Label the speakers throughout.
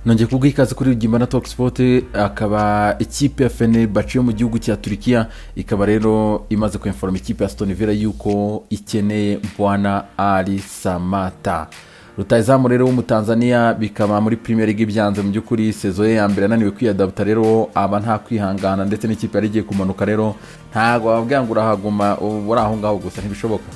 Speaker 1: Nongeye kuguha ikaze kuri Rugimba na Talk Sport. Akaba ikipe ya Fenerbahce yo mu gihugu cya Turikiya ikaba rero imaze kwinforma ikipe ya Aston Villa yuko ikeneye Mbwana Ali Samata, rutahizamu rero w'Umutanzania. Bikaba muri Premier League byanze mu by'ukuri, saison ye ya mbere ananiwe kwiyadapta, rero aba nta kwihangana, ndetse n'ikipe yari igiye kumanuka. Rero ntabwo bababwira ngo urahaguma uri aho ngaho gusa, ntibishoboka.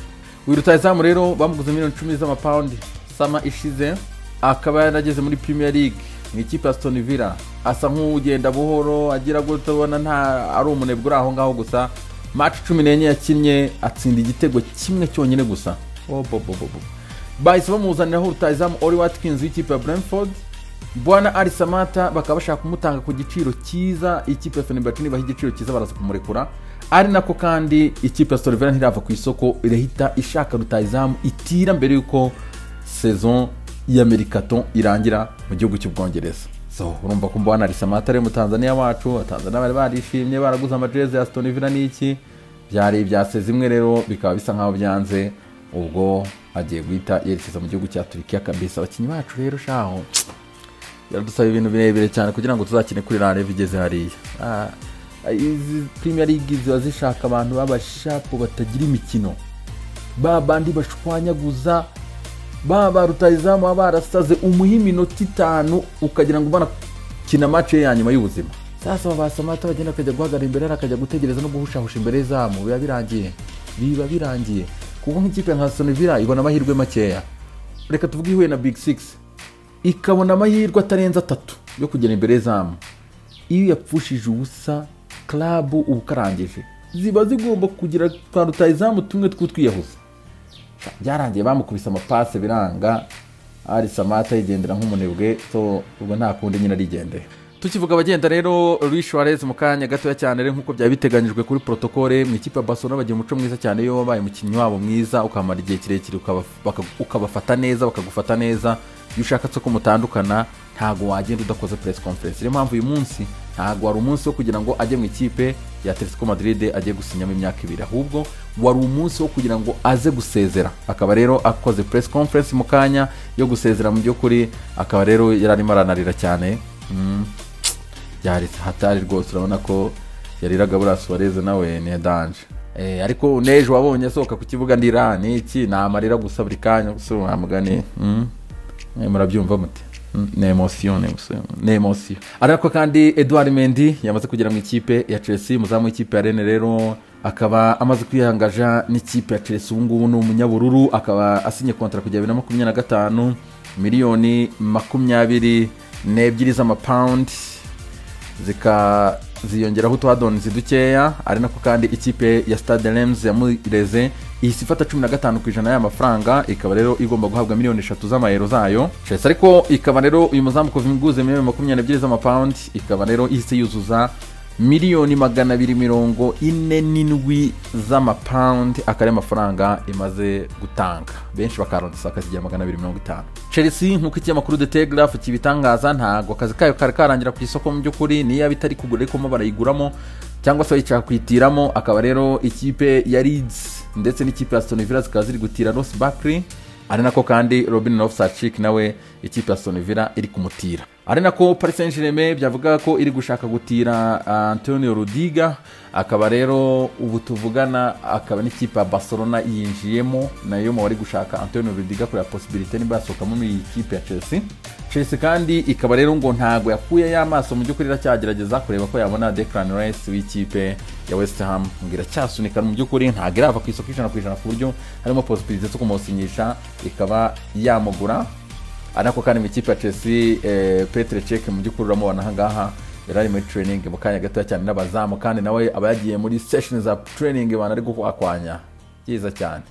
Speaker 1: Uyu rutahizamu rero bamuguze miliyoni 10 z'amapawundi summer ishize, akaba yarageze muri Premier League mu ikipe ya Aston Villa asa nk'ugenda buhoro, agira gutya, ubona nta ari umunebwe uri aho ngaho gusa. Match 14 yakinnye atsinda igitego kimwe cyonyine gusa. Oh, bo, bo, bo, bo. Bahise bamuzaniraho rutahizamu Oli Watkins w'ikipe ya Brentford. Bwana Ali Samata bakaba bashaka kumutanga ku giciro cyiza. Ikipe ya Fenerbahce nibaha igiciro cyiza baraza kumurekura. Ari nako kandi ikipe ya Aston Villa ntirava ku isoko, irahita ishaka rutahizamu itira mbere yuko saison ya mercato irangira mu gihugu cy'Ubwongereza. So urumva ko Mbwana Ali Samata ari mu Tanzania wacu, Tanzania bari barishimye, baraguze amajezi ya Aston Villa n'iki, byari ibya zimwe, rero bikaba bisa nkaho byanze. Ubwo agiye guhita yerekeza mu gihugu cya Turikiya kabisa. Abakinnyi bacu rero shaho biradusaba ibintu birebire cyane kugira ngo tuzakine kuri level igeze hariya. Izi Premier League ziba zishaka abantu b'abashapo batagira imikino, ba bandi bashwanyaguza, ba rutahizamu baba barasaze, umuha iminota 5 ukagira ngo banakina match ye ya nyuma y'ubuzima. Sasa aba Samata bagenda akajya guhagarara imbere, akajya gutegereza no guhushahusha imbere y'izamu, biba birangiye, biba birangiye. Kuko nk'ikipe nka Aston Villa ibona amahirwe makeya, reka tuvuge ihuye na Big Six, ikabona amahirwe atarenze atatu yo kugera imbere y'izamu. Iyo yapfushije ubusa, club uba ukarangije. Ziba zigomba kugira twa rutahizamu tumwe tw'utwiyahuza. Byarangiye bamukubise amapase biranga, Ari Samata yigendera nk'umunebwe. So ubwo nta kundi nyine, arigendeye. Tukivuga abagenda rero, Luis Suarez mu kanya gatoya cyane rero, nk'uko byari biteganyijwe kuri protocole mu ikipe ya Barcelona, bagira umuco mwiza cyane. Iyo wabaye umukinnyi wabo mwiza ukamara igihe kirekire, ukabafata neza, bakagufata neza, iyo ushaka ko mutandukana ntago wagenda udakoze press conference. Niyo mpamvu uyu munsi ntago wari umunsi wo kugira ngo ajye mu ikipe ya Atletico Madrid agiye gusinyamo imyaka 2, ahubwo wari umunsi wo kugira ngo aze gusezera. Akaba rero akoze press conference mu kanya yo gusezera. Mu by'ukuri akaba rero yari arimo aranarira cyane. Byari hatari rwose, urabona ko yariraga. Buriya Suarez nawe ni danger, ariko n'ejo wabonye asohoka ku kibuga ndira ni iki, ni amarira gusa buri kanya gusa mugani. Murabyumva muti? Ni émotion, ni émotion, ni émotion. Ariko kandi Edouard Mendy yamaze kugera mu ikipe ya Chelsea. Umuzamu w'ikipe ya Rennes rero akaba amaze kwihangaja n'ikipe ya Chelsea. Ubu ngubu ni umunyabururu, akaba asinye contrat kugera 2025, miliyoni 22 z'amapawundi, zika ziyongeraho utu add-ons dukeya. Ari nako kandi ikipe ya Stade Reims yamureze, ihise ifata 15% y'aya mafaranga, ikaba rero igomba guhabwa miliyoni 3 z'amayero zayo Chelsea. Ariko ikaba rero uyu muzamu kuva iguze miliyoni 22 z'amapawundi, ikaba rero ihise yuzuza miliyoni 247 z'amapawundi, akaba ari amafaranga imaze gutanga. Benshi bakarondesa akazigira 250. Chelsea, nk'uko ikinyamakuru The Telegraph kibitangaza, ntabwo akazi kayo kari karangira ku isoko. Mu by'ukuri niyo bitari kugura, ariko mo barayiguramo cyangwa se bayicara kuyitiramo. Akaba rero ikipe ya Leeds ndetse n'ikipe ya Aston Villa zikaba ziri gutira Ross Barkley. Ari nako kandi Robin Loftus-Cheek nawe ikipe ya Aston Villa iri kumutira. Ari nako Paris Saint-Germain byavuga ko iri gushaka gutira Antonio Rudiger. Akaba rero ubu tuvugana akaba n'ikipe ya Barcelona yinjiyemo nayo mu bari gushaka Antonio Rudiger, kureba possibilité niba yasohokamo muri iyi kipe ya Chelsea. Chelsea kandi ikaba rero ngo ntago yakuye y'amaso, mu by'ukuri iracyagerageza kureba ko yabona Declan Rice w'ikipe ya West Ham, ngo iracyasunika. Mu by'ukuri ntago irava ku isoko 100%, ku buryo harimo possibilité zo kumusinyisha ikaba yamugura. Ariko kandi mu ikipe ya Chelsea, Petr Cech mu by'ukuri uramubona aha ngaha yari ari muri training mu kanya gatoya cyane n'abazamu, kandi nawe aba yagiye muri session za training, abantu ari gukwakwanya byiza cyane.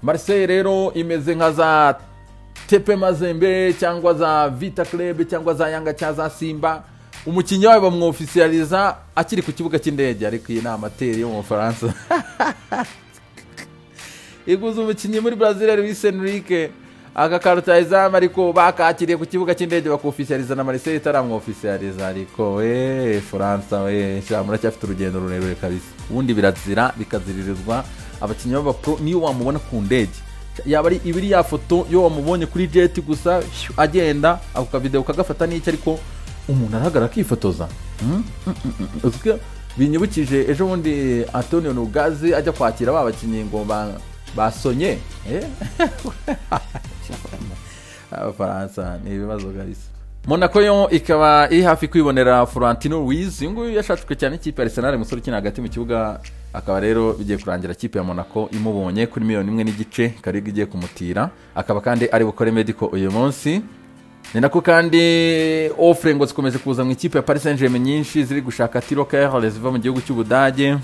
Speaker 1: Marseille rero imeze nka za TP Mazembe cyangwa za Vita Club cyangwa za Yanga cyangwa za Simba, umukinnyi wawe bamwofisiyaliza akiri ku kibuga cy'indege. Ariko iyi ni amateur yo mu Bufaransa iguze umukinnyi muri Brazil, Luis Enrique, aka karuta izamu, ariko bakakiriye ku kibuga cy'indege bakofisiyaliza na Marseille itaramwofisiyaliza. Ariko we Faransa we sha, muracyafite urugendo rurerure kabisa. Ubundi birazira bikaziririzwa abakinnyi b'aba pro, niyo wamubona ku ndege. Yaba ari ibiri ya foto yo wamubonye kuri jet gusa agenda, ako kavideo kagafata n'icyo, ariko umuntu arahagarara akifotoza. Binyibukije ejo bundi Antonio Nugazi ajya kwakira ba bakinnyi ngo basonye. Abafaransa ni ibibazo kabisa. Monaco yo ikaba iri hafi kwibonera Florentino Luiz, uyu nguyu yashatswe cyane ikipe ya Arsenal, umusore ukina hagati mu kibuga, akaba rero bigiye kurangira ikipe ya Monaco imubonye kuri 1.5 miliyoni, ikaba igiye kumutira, akaba kandi ari bukore medical uyu munsi. Ni nako kandi offre ngo zikomeje kuza mu ikipe ya Paris Saint-Germain nyinshi ziri gushaka Tiro Kerr ziva mu gihugu cy'Ubudage,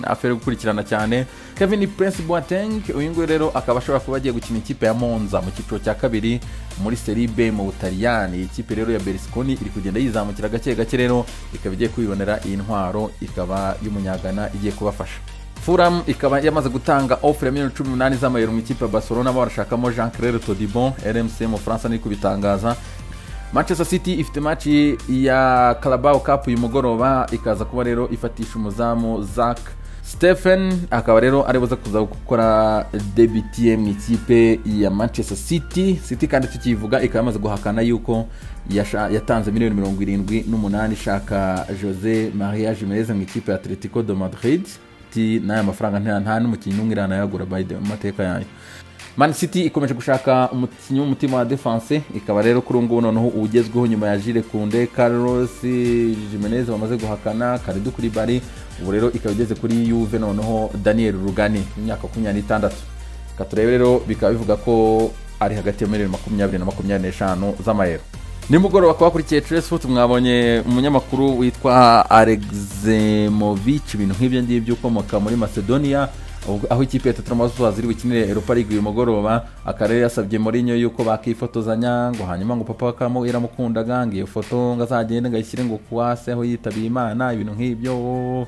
Speaker 1: affaire gukurikirana cyane. Kevin Prince Boateng uyu nguyu rero akaba ashobora kuba agiye gukina ikipe ya Monza mu cyiciro cya kabiri muri Serie B mu Butaliyani. Ikipe rero ya Berlusconi iri kugenda yizamukira gake gake, rero ikaba igiye kwibonera iyi ntwaro ikaba y'umunyagana igiye kubafasha. Fulham ikaba yamaze gutanga offre ya miliyoni 18 z'amayero mu ikipe ya Barcelona, barashakamo Jean Claire Todibo. RMC mu Faransa niri kubitangaza. Manchester City ifite match ya Carabao Cup uyu mugoroba, ikaza kuba rero ifatisha umuzamu Zach Stephen, akaba rero ari buze kuza gukora debut ye mu ikipe ya Manchester City. City kandi tukivuga ikaba yamaze guhakana yuko yatanze miliyoni 78 ishaka Jose Maria Jimenez mu ikipe ya Atletico de Madrid. N'aya mafaranga nta n'umukinnyi n'umwe iranayagura by the mateka yayo. Man City ikomeje gushaka umukinnyi w'umutima wa defense, ikaba rero kuri ubu ngubu noneho ugezweho nyuma ya Jules Koundé, Carlos Jimenez bamaze guhakana, Kalidou Koulibaly, ubu rero ikaba igeze kuri Juve noneho Daniel Rugani w'imyaka 26. Reka turebe rero, bikaba bivuga ko ari hagati ya miliyoni 20 na 25 z'amayero. Nimugoroba kubakurikiye Trace Foot, mwabonye umunyamakuru witwa Alexemovic, ibintu nk'ibyo ngibyo, ukomoka muri Macedonia, aho ikipe ya Tottenham Hotspur ziri bukinire Europa League uyu mugoroba. Akarere yasabye Mourinho yuko bakifotozanya, ngo hanyuma ngo papa wakamo yaramukundaga, ngo iyo foto ngo azagende ngo ayishyire ngo kuwase aho yitabiye Imana, ibintu nk'ibyo,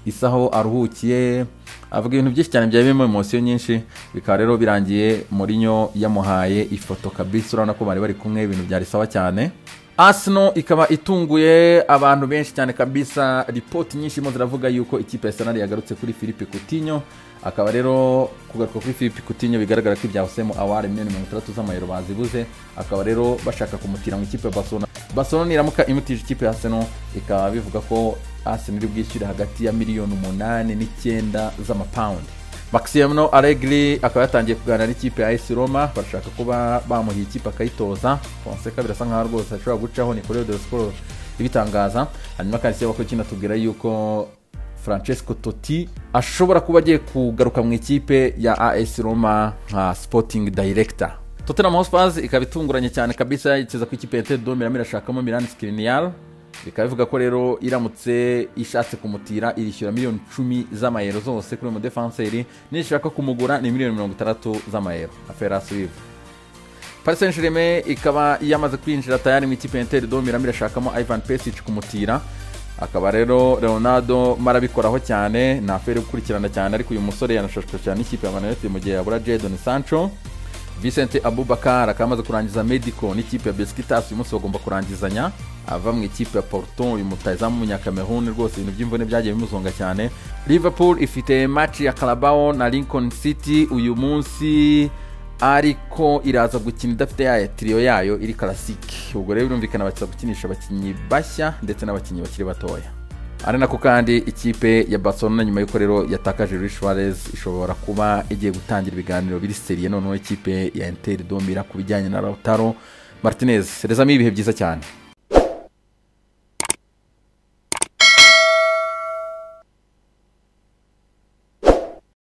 Speaker 1: isaho aruhukiye, avuga ibintu byinshi cyane byari birimo emotion nyinshi. Bikaba rero birangiye Mourinho yamuhaye ifoto kabisa, urabona ko bari bari kumwe, ibintu byari sawa cyane. Arsenal ikaba itunguye abantu benshi cyane kabisa, ripoti nyinshi mo ziravuga yuko ikipe ya Arsenal yagarutse kuri Philippe Coutinho. Akaba rero kugaruka kuri Philippe Coutinho bigaragara ko ibya Houssem Aouar miliyoni 60 z'amayero bazibuze, akaba rero bashaka kumutira mu ikipe ya Barcelona. Barcelona iramuka imutije ikipe ya Arsenal, ikaba bivuga ko Arsenal iri bwishyure hagati ya miliyoni 8 n'icyenda z'amapawundi. Maximiliano Allegri akaba yatangiye kuganira n'ikipe ya AS Roma, barashaka kuba bamuha ikipe akayitoza. Fonseca birasa nkaho rwose ashobora gucaho, ni Corriere dello Sport ibitangaza. Hanyuma kandi se bakora kinatubwira yuko Francesco Totti ashobora kuba agiye kugaruka mu ikipe ya AS Roma nka sporting director. Tottenham Hotspur ikaba itunguranye cyane kabisa, yiteza ku ikipe ya Inter de Milan irashakamo Milan Skriniar, bikaba bivuga ko rero iramutse ishatse kumutira irishyura miliyoni 10 z'amayero zose kuri uyu mudefanseri, nishaka kumugura ni miliyoni 60 z'amayero. Affaire à suivre. Paris Saint-Germain ikaba yamaze kwinjira tayari mu ikipe ya Inter de Milan irashakamo Ivan Perisic kumutira, akaba rero Leonardo marabikoraho cyane, ni affaire gukurikirana cyane, ariko uyu musore yanashashwe cyane n'ikipe ya Man United mu gihe yabura Jadon Sancho. Vincent Abubakar akaba amaze kurangiza medical n'ikipe ya Besiktas, uyu munsi bagomba kurangizanya, ava mu ikipe ya Porto, uyu mutazamu w'umunyakamerun rwose ibintu by'imvune byagiye bimuzonga cyane. Liverpool ifite match ya Carabao na Lincoln City uyu munsi, ariko iraza gukina idafite ya trio yayo iri classique, ubwo rero birumvikana bakiza gukinisha abakinnyi bashya ndetse n'abakinnyi bakiri batoya. Ari nako kandi ikipe ya Barcelona nyuma y'uko rero yatakaje Luis Suarez ishobora kuba igiye gutangira ibiganiro biri sérieux noneho ikipe ya Inter de Milan ku bijyanye na Lautaro Martinez. Rezamo ibihe byiza cyane.